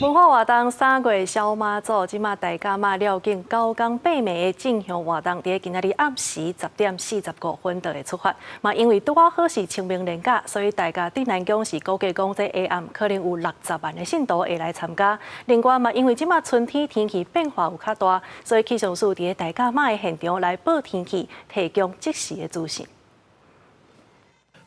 文化活動三月痟媽祖，這馬大甲媽繞境九工八暝的進香活動，佇今仔日暗時10點45分就會出發。嘛，因為拄仔好是清明連假，所以大甲鎮瀾宮是估計講，這下暗可能有60萬的信徒會來參加。另外嘛，因為這馬春天天氣變化有較大，所以氣象署佇大甲媽的現場來報天氣，提供即時的資訊。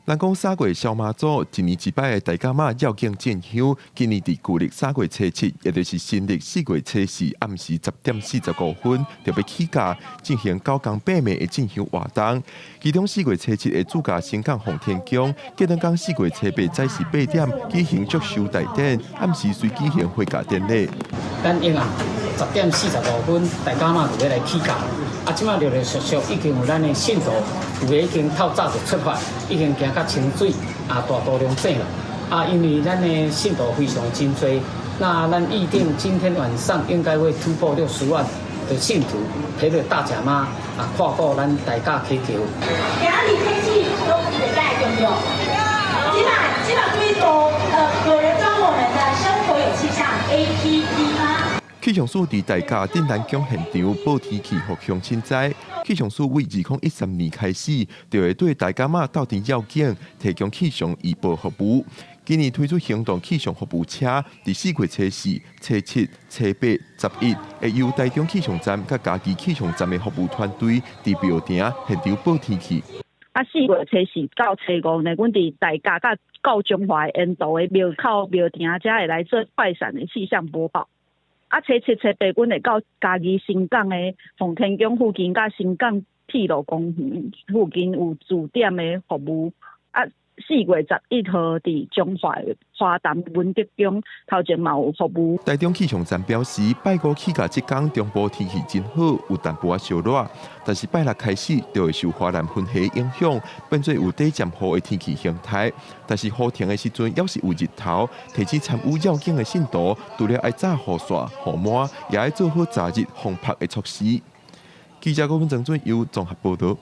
人講三月痟媽祖，一年一擺的大甲媽繞境進香，今年佇舊曆3月初7，也就是新曆4月初4暗時10點45分，就欲起駕進行九工八暝的進香活動。其中四月初七會駐駕新港奉天宮，隔轉工4月初8早時8點舉行祝壽大典，暗時隨舉行火駕典禮。咱應暗10點45分，大甲媽就欲來起駕。啊，這馬陸陸續續已經有咱的信徒，有的已經透早就出發，已經行到清水啊大肚龍井了。啊，因為咱的信徒非常真濟，那咱預定今天晚上應該會突破60萬的信徒，陪著大甲媽啊跨過咱大甲溪橋。今仔日天氣攏袂歹，對不對？這馬這馬幾度？有人裝我們的生活有氣象 APP 嗎？氣象署佇大甲鎮瀾宮現場報天氣，予鄉親知。氣象署為2013年開始，就會對大甲媽鬥陣繞境提供氣象預報服務。今年推出行動氣象服務車，佇4月初4、初七、初八、11，會由台中氣象站佮嘉義氣象站的服務團隊佇廟埕現場報天氣。啊，4月初4到初五呢，阮佇大甲佮到彰化沿途的廟口廟埕遮會來做快閃的氣象播報。啊，初七、初八，阮會到嘉義新港的奉天宮附近，佮新港鐵路公園附近有駐點的服務。啊，4月11號佇彰化花壇文德宮頭前嘛有服務。台中氣象站表示，拜五起駕這工中部天氣真好，有淡薄仔燒熱，但是拜六開始就會受華南雲系影響，變做有短暫雨的天氣形態。但是雨停的時陣，猶是有日頭，提醒參與繞境的信徒，除了愛紮雨傘、雨帽，也愛做好遮日防曬的措施。記者郭文鄭俊有綜合報導。